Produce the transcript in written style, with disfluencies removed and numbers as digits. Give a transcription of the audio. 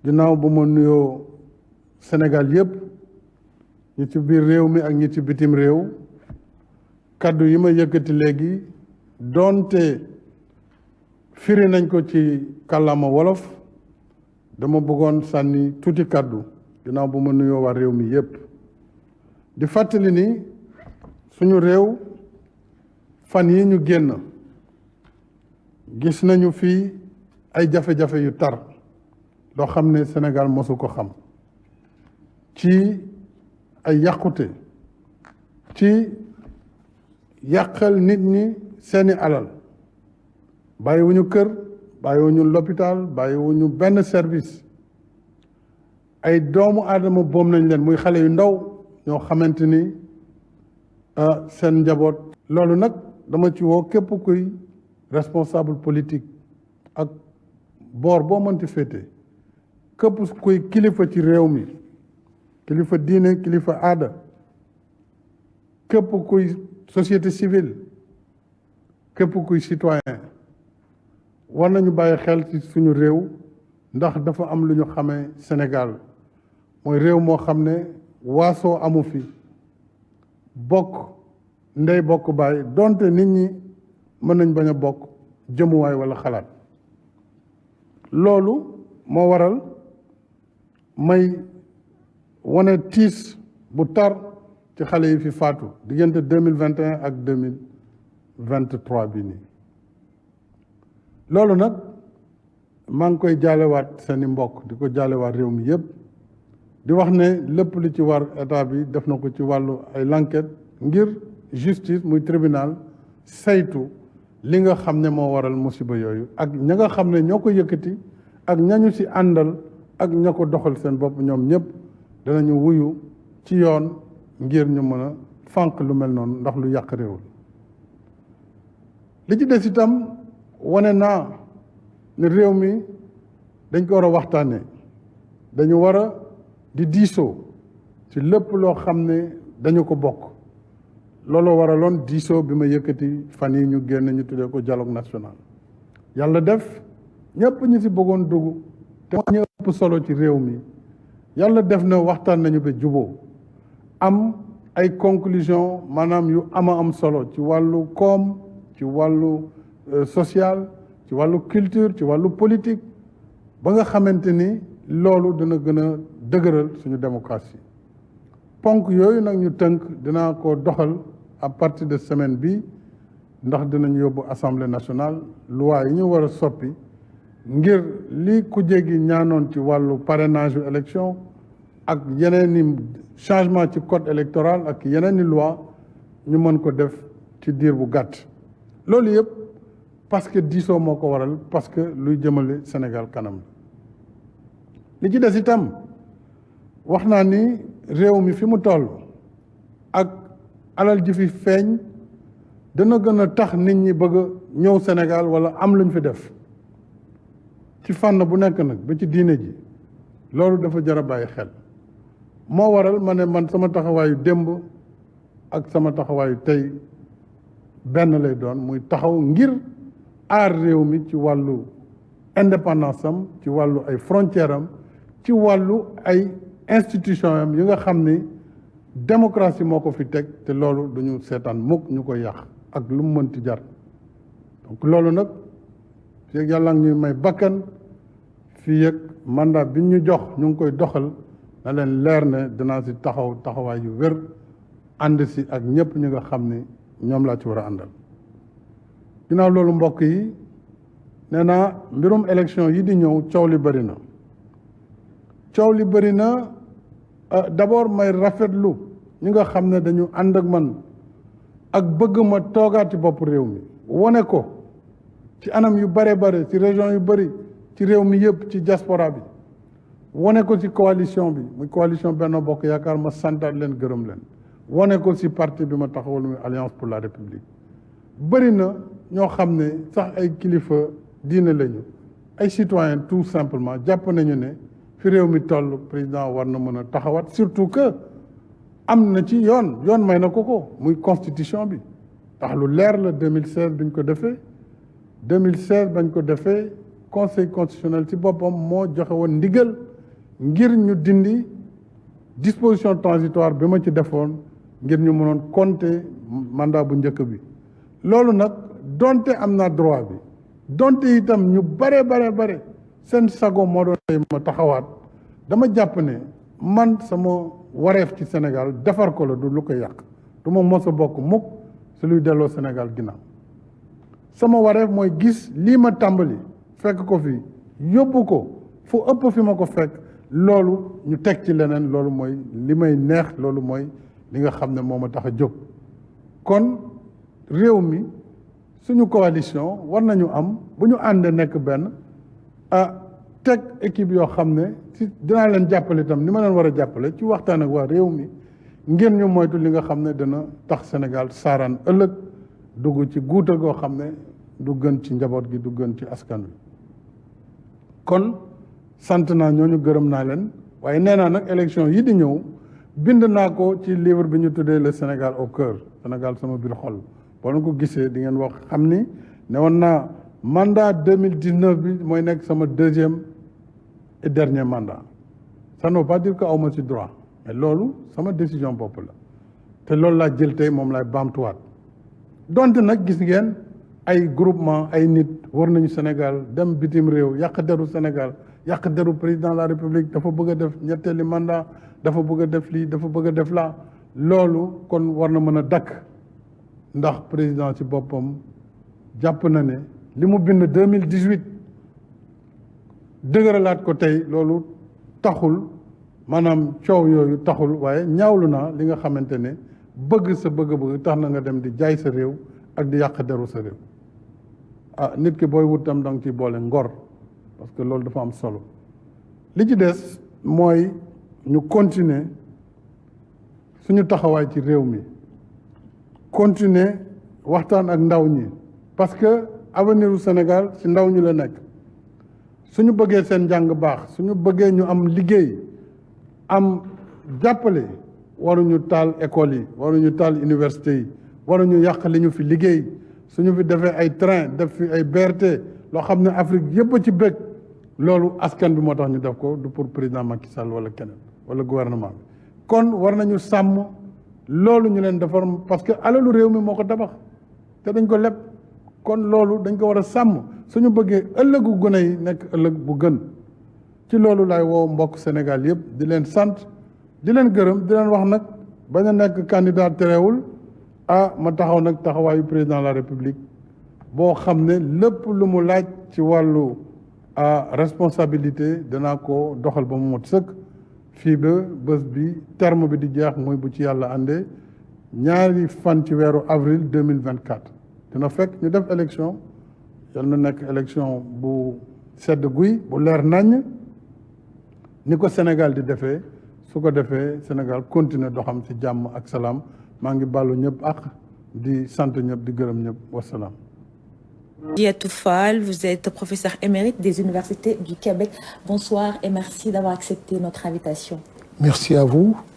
ginnaaw bu ma nuyoo Sénégal yépp ñi ci biir réew mi ak ñi ci bitim réew kaddu yi ma yëkkati léegi doonte firi nañ ko ci kàllaama wolof dama bëggoon sànni tuuti kaddu ginnaaw bu ma nuyoo waa réew mi yépp di fàttali ni suñu réew fan yi ñu génn gis nañu fii ay jafe-jafe yu tar loo xam ne Sénégal mosu ko xam ci ay yàqute ci yàqal nit ñi seeni alal bàyyiwuñu kër bàyyiwuñu l'hôpital bàyyiwuñu benn service ay doomu aadama boom nañ leen muy xale yu ndaw ñoo xamante ni seen njaboot loolu nag dama ci woo képp kuy responsable politique ak boor boo mënti féete képp kuy kilifa ci réew mi kilifa diine kilifa aada képp kuy société civile képp kuy citoyen war nañu bàyyi xel ci suñu réew ndax dafa am lu ñu xamee Sénégal mooy réew moo xam ne waasoo amu fi bokk ndey bokk baay donte nit ñi mën nañ bañ a bokk jëmuwaay walla xalaat loolu moo waral may wane tiis bu tar ci xale yi fi faatu diggante 2021 ak 2023 bi nii loolu nag maa ngi koy jaalewaat seeni mbokk di ko jaalewaat réew mi yépp di wax ne lépp lu ci war état bi def na ko ci wàllu ay l'enquête ngir justice muy tribunal saytu li nga xam ne moo waral musiba yooyu ak ña nga xam ne ñoo ko yëkkati ak ñañu ci àndal ak ña ko doxal seen bopp ñoom ñëpp danañu wuyu ci yoon ngir ñu mën a fànq lu mel noonu ndax lu yàq réew li ci des itam wane naa ne réew mi dañ ko war a waxtaanee dañu war a di diisoo ci lépp loo xam ne dañu ko bokk looloo waraloon diisoo bi ma yëkkati fan yi ñu génn ñu tuddee ko dialogue national yàlla def ñëpp ñi ci bëggoon dugg te ñu ëpp solo ci réew mi yàlla def na waxtaan nañu ba juboo am ay conclusion maanaam yu am solo ci wàllu koom ci wàllu social ci wàllu culture ci wàllu politique ba nga xamante ni loolu dana gën a dëgëral suñu démocratie ponk yooyu nag ñu tënk dinaa ko doxal à partir de semaine bi ndax dinañ yóbbu assemblée nationale loi yi ñu war a soppi ngir li ku jéggi ñaanoon ci wàllu parrainage yu élection ak yeneen i changement ci code électoral ak yeneen i loi ñu mën ko def ci diir bu gàtt loolu yëpp parce que diisoo moo ko waral parce que luy jëmale Sénégal kanam li ci des itam wax naa ni réew mi fi mu toll ak alal ji fi feeñ dana gën a tax nit ñi bëgg a ñëw Sénégal wala am luñ fi def ci fànn bu nekk nag ba ci diine ji loolu dafa jar a bàyyi xel moo waral ma ne man sama taxawaayu démb ak sama taxawaayu tey benn lay doon muy taxaw ngir aar réew mi ci wàllu indépendance am ci wàllu ay frontière am ci wàllu ay institution am yi nga xam ni démocratie moo ko fi teg te loolu duñu seetaan mukk ñu koy yàq ak lu mu mënti jar donc loolu nag fii ak yàlla ñuy may bakkan fii ak mandat bi ñu jox ñu ngi koy doxal na leen leer ne dinaa si taxawaay yu wér ànd si ak ñëpp ñi nga xam ni ñoom laa ci war a àndal ginnaaw loolu mbokk yi nee naa mbirum élection yi di ñëw coow li bëri na d'abord may rafetlu ñi nga xam ne dañu ànd ak man ak bëgg ma toogaat ci bopp réew mi wane ko ci anam yu bare ci région yu bëri ci réew mi yëpp ci diaspora bi wane ko ci coalition bi muy coalition Benno Bokk Yaakaar ma santaat leen gërëm leen wane ko ci parti bi ma taxawal muy Alliance pour la République bëri na ñoo xam ne sax ay kilifa diine lañu ay citoyens tout simplement jàpp nañu ne fi réew mi toll président war na mën a taxawaat surtout que am na ci yoon may na ko muy constitution bi ndax lu leer la 2016 biñ ko defee 2016 bañ ko defee conseil constitutionnel ci boppam moo joxe woon ndigal ngir ñu dindi disposition transitoire bi ma ci defoon ngir ñu mënoon compter mandat bu njëkk bi loolu nag donte am naa droit bi donte itam ñu bare seen sago moo doon tey ma taxawaat dama jàpp ne man sama wareef ci Sénégal defar ko la du lu ko yàq du ma mos a bokk mukk su luy delloo Sénégal ginnaaw sama wareef mooy gis lii ma tàmbali fekk ko fi yóbbu ko fu ëpp fi ma ko fekk loolu ñu teg ci leneen loolu mooy li may neex loolu mooy li nga xam ne moo ma tax a jóg kon réew mi suñu coalition war nañu am bu ñu àndee nekk benn teg équipe yoo xam ne si dinaa leen jàppale itam ni ma leen war a jàppale ci waxtaan ak waa réew mi ngir ñu moytu li nga xam ne dana tax Sénégal saaraan ëllëg dugg ci guuta goo xam ne du gën ci njaboot gi du gën ci askan wi kon sant naa ñooñu gërëm naa leen waaye nee naa nag élection yi di ñëw bind naa ko ci livre bi ñu tuddee le Sénégal au cœur Sénégal sama biir xol boo leen ko gisee di ngeen wax xam ni ne woon naa mandat 2019 bi mooy nekk sama deuxième et dernier mandat ça ne veut pas dire que awma ci droit mais loolu sama décision bopp la te loolu laa jël tey moom laay baamtuwaat donte nag gis ngeen ay groupement ay nit war nañu Sénégal dem bitim réew yàq deru Sénégal yàq deru président de la République dafa bëgg a def ñetteeli mandat dafa bëgg a def lii dafa bëgg a def laa loolu kon war na mën a dakk ndax président ci boppam jàpp na ne li mu bind 2018 dëgëralaat ko tey loolu taxul maanaam coow yooyu taxul waaye ñaawlu naa li nga xamante ne bëgg sa bëgg-bëgg tax na nga dem di jaay sa réew ak di yàq deru sa réew nit ki booy wut tam danga ci boole ngor parce que loolu dafa am solo li ci des mooy ñu continuer suñu taxawaay ci réew mi continuer waxtaan ak ndaw ñi parce que avenir u Sénégal ci ndaw ñi la nekk suñu bëggee seen njàng baax suñu bëggee ñu am liggéey am jàppale waruñu taal école yi waruñu taal université yi waruñu yàq li ñu fi liggéey suñu fi defee ay train def fi ay BRT loo xam ne Afrique yëpp a ci bëgg loolu askan bi moo tax ñu def ko du pour président Macky Sall wala keneen wala gouvernement bi kon war nañu sàmm loolu ñu leen defar parce que alalu réew mi moo ko tabax te dañ ko leb kon loolu dañ ko war a sàmm suñu bëggee ëllëgu gune yi nekk ëllëg bu gën ci loolu laay woo mbokk Sénégal yëpp di leen sant di leen gërëm di leen wax nag bañ a nekk candidat terewul ma taxaw nag taxawaayu président de la République boo xam ne lépp lu mu laaj ci wàllu responsabilité danaa ko doxal ba mu mot sëkk fii ba bés bi terme bi di jeex mooy bu ci yàlla àndee ñaari fan ci weeru avril 2024 dina fekk ñu def élection yal na nekk élection bu sedd guy bu leer naññ ni ko Sénégal di defee su ko defee Sénégal continuer doxam ci jàmm ak salaam maa ngi bàllu ñëpp ak di sant ñëpp di gërëm ñëpp wasalaam. Diatou Fall, vous êtes professeur émérite des universités du Québec. Bonsoir et merci d'avoir accepté notre invitation. Merci à vous.